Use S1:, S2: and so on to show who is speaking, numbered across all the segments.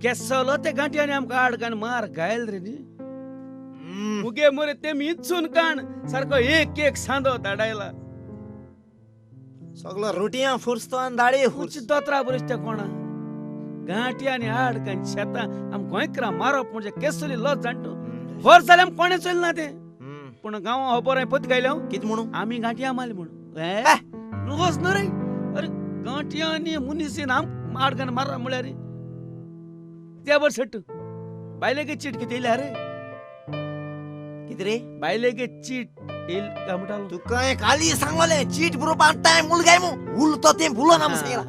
S1: केसलो ते गांठ्यानी आमकां आडकान मार घायल रे न्ही. मुगे मरे ते इच्छून काण सारको एक एक सांदो धाडायला.
S2: सगळो रोटयां फुरस्तो आनी दाळे
S1: फुरची दोतरा बरीच त्या कोणा गांठ्यानी आडकान शेतां आम गोंयकारां मारप म्हणजे केसली लज जाणटू. वर्स जालें आम कोणें चोयलें ना तें. पूण गांवां खबर हांवें पत गायल्या
S2: कितें म्हणून
S1: आमी गांठयां मारली म्हणून. लज न्हू रे. अरे गांठयांनी मुनीसीन आम आडकान मारप म्हळ्यार त्या बर सट्ट बायलेगे चीट कितें येयल्या रे.
S2: कितें रे
S1: बायलेगे चीट येयल काय म्हणटालो
S2: तुका काली सांगलें चीट बरोवपाक टायम उल काय मू उलतो तें भुलोन आम सांगला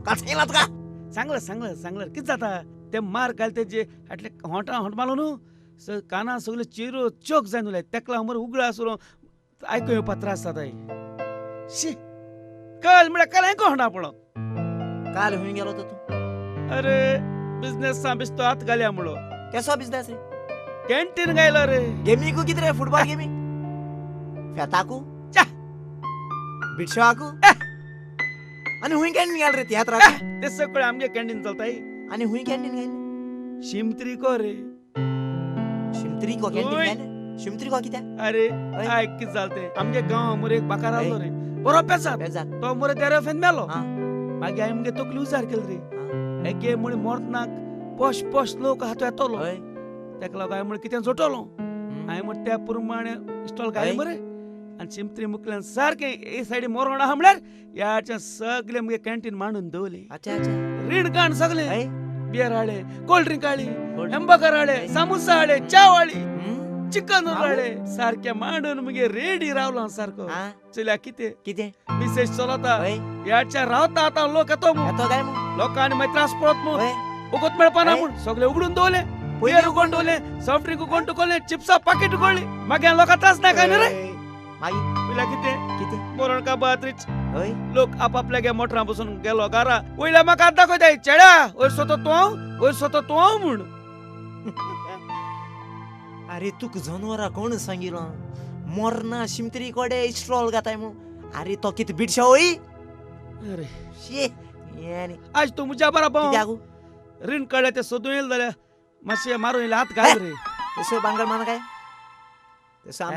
S2: काल सांगला तुका.
S1: सांगलें सांगलें सांगलें कितें जाता ते मार घाल तेजे हाटले होंटा होंट मारलो न्हू काना सगळे चिरो चोक जायन उरले तेकला मरे उगडा आसलो आयकूं येवपा त्रास जाता. शी काल म्हळ्यार काल हांवें होंडा पडो.
S2: काल हुंय गेलो तो तूं?
S1: अरे बिजनेसा बिस्तो हात घालया म्हणलो.
S2: केसो बिजनेस रे?
S1: कॅन्टीन गायलो रे.
S2: गेमीकू कितें रे? फुटबॉल गेमी फेताकू बिटशोआकू आनी हुंय कॅन्टीन गेल रे तियात्राक?
S1: ते सगळे आमगे कॅन्टीन चलताय.
S2: आनी हुंय कॅन्टीन गेले?
S1: शिमत्रिको रे.
S2: शिमत्रिको कॅन्टीन गेले? शिमत्रिको कित्याक?
S1: अरे आयक कितें जालें तें आमगे गांव मरे एक बाकार आसलो रे बरो पेजाद तो मरे तेरा फेन मेलो. मागीर हांवें मुगे तकली उजार केली रे. एके म्हळे मरतनाक पोश पोश लोक हातो येतलो तेका लागून हांवें म्हळें कितें जोटलो. हांवें म्हण त्या प्रमाणे इस्टॉल घालें मरे आनी शिमत्री मुखल्यान सारकें ए सायडी मरण आहा म्हळ्यार ह्याचें सगळें मुगे कॅन्टीन मांडून दवरलें. रीण काण सगळें बियर हाडले, कोल्ड ड्रिंक हाडली, हॅम्बर्गर हाडले, सामोसा हाडले, च्याव हाडली, चिकन हाडले, सारकें मांडून मुगे रेडी रावलो सारको. चल्या कितें
S2: कितें
S1: मिसेज चलता ह्याच्या रावता आतां लोक येतो लोकांनी मागीर त्रास पडत म्हूण उगत मेळपा ना म्हूण सगळें उगडून दवरलें. बियर उगोवन दवरलें, सॉफ्ट ड्रिंक उगोवन दवरलें, चिप्सा पाकीट उगडली. मागीर लोकां त्रास ना काय न्ही रे. पयल्या कितें
S2: कितें
S1: मरण काबात्रीच लोक आपापल्या मोटरां बसून गेलो घरा. वयल्या म्हाका हात दाखयताय चेड्या वयर सोतो तूं वयर सोतो तूं म्हूण.
S2: अरे तुका जनवरां कोण सांगिलां मरना शिमतरी कडे स्ट्रॉल घाताय म्हूण? अरे तो कितें बिटशा होय?
S1: अरे
S2: शी
S1: आज तूं म्हज्या बराबर रीण काडल्या तें सोदून येयलें जाल्यार मातशें मारून येयलें हात घाल रे.
S2: तशें भांगर माना काय तशें.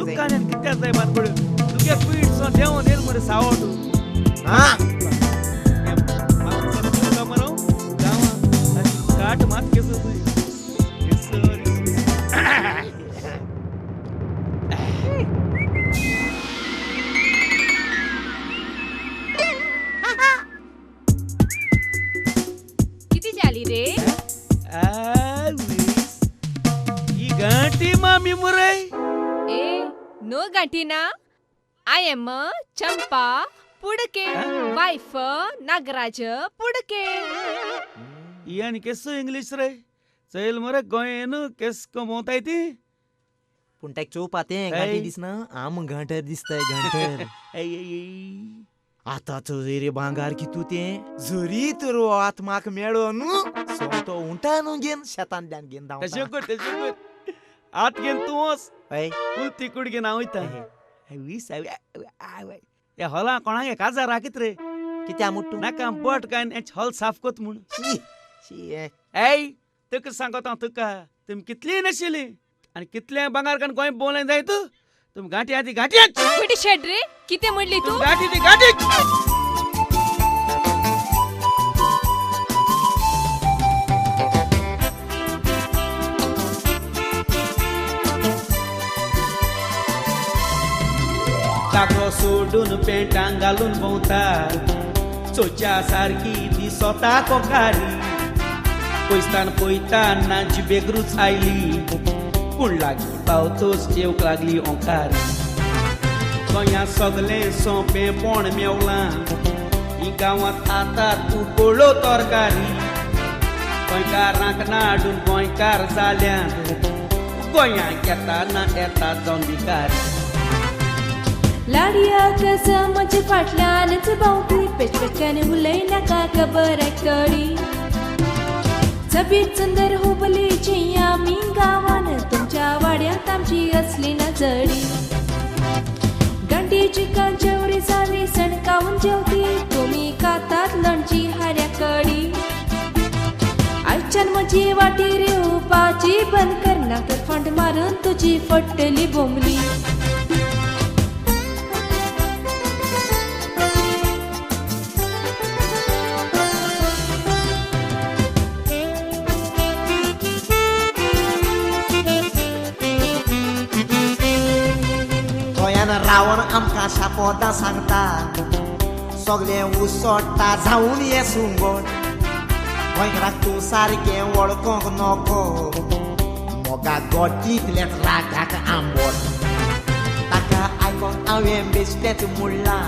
S1: दुकानान कित्याक जाय बानगड्यो तुगे पीठ सो देंवन येयल मरे सावट. काट मात केसो
S3: किती जाली रे?
S1: ही गांठी मामी मुरे.
S3: ए नो गांठी ना. I am Champa Pudke wife Nagraj Pudke.
S1: ही आनी केसो इंग्लीश रे? चयल मरे गोंयन केस कमोवताय ती.
S2: पूण तेका चोवपा तें गांठी दिसना आम गांठर दिसताय गांठर. आतां चोय रे भांगार कितू तें जरी तर आत म्हाका मेळो न्हू सोमतो उंटा न्हू घेवन शेतांतल्यान घेवन धांवता.
S1: तशें कर तशें कर आत घेवन तूं वच उलती कूड घेवन हांव वयता. ह्या हॉला कोणाक काजार राखीत रे
S2: कित्याक मोडटू
S1: नाका बट काय हॉल साफ कोत म्हूण. ऐ तुका सांगता हांव तुका तुमी कितलीय नाशिल्ली आनी कितलें भांगार कान गोंय भोंवलें जाय तूं तुमी गांठी आहा ती गांठी.
S3: शेट रे कितें म्हणली तूं?
S1: गांठी ती गांठी. टाको सोडून पेंटां घालून भोंवता चोच्या सारकी दिसता कोकारी पयस्तान पयताना जिबेक रूच आयली पूण लागीं पावतोच येवंक लागली ओंकारी. गोंया सगळें सोंपेंपण मेवलां ही गांवांत आतां उकळ्यो तरकारी. गोंयकारांक नाडून गोंयकार जाल्यात गोंयांक येताना येता जावन भिकारी.
S3: लाडिया कसं म्हजे फाटल्यानच भोंवपी
S4: पेचपेचक्यान उलयनाका खबर आयकतली. चबीत सुंदर हुबलीची आमी गांवान, तुमच्या वाड्यांत आमची असली नजरी. गांठी चिकन जेवरी जाली सणकावून जेवती, तुमी खातात लोणची हाऱ्या कडी. आयच्यान म्हजी वाटेर येवपाची बंद करना, तर फांट मारून तुजी फडटली बोंबली.
S2: गोंयान रावन आमकां शापोदां सांगता, सगळें उसोडटा जावन ये सुंगट. गोंयकाराक तूं सारकें वळखोंक नको, मोगा गोटींतल्यान रागाक आंबट. ताका आयकोन हांवें बेश्टेंच म्हणलां,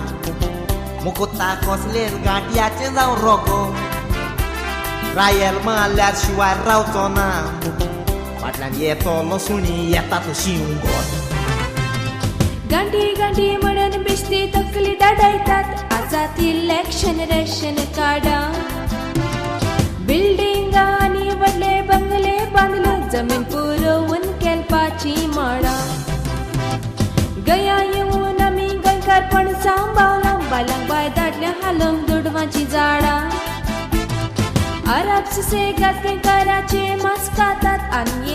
S2: मुकुता कसलेच गांठयाचें जावं रोगो. रायल मारल्यार शिवाय रावचो ना, फाटल्यान येतलो सुणी येता तशी उंगट.
S4: गांठी गांठी म्हणून बेश्टी तकली दाडायतात, आजात इलेक्शन रेशन कार्डां. बिल्डिंगां आनी व्हडले बंगले बांदले, जमीन पुरोवन केलपाची माळां. गया येवन आमी गोंयकारपण सांबाळलां, बायलांक बाय धाडल्या हालोवंक दुडवांचीं झाडां. अरब सुसेगाद गोंयकाराचे मांस खातात आनी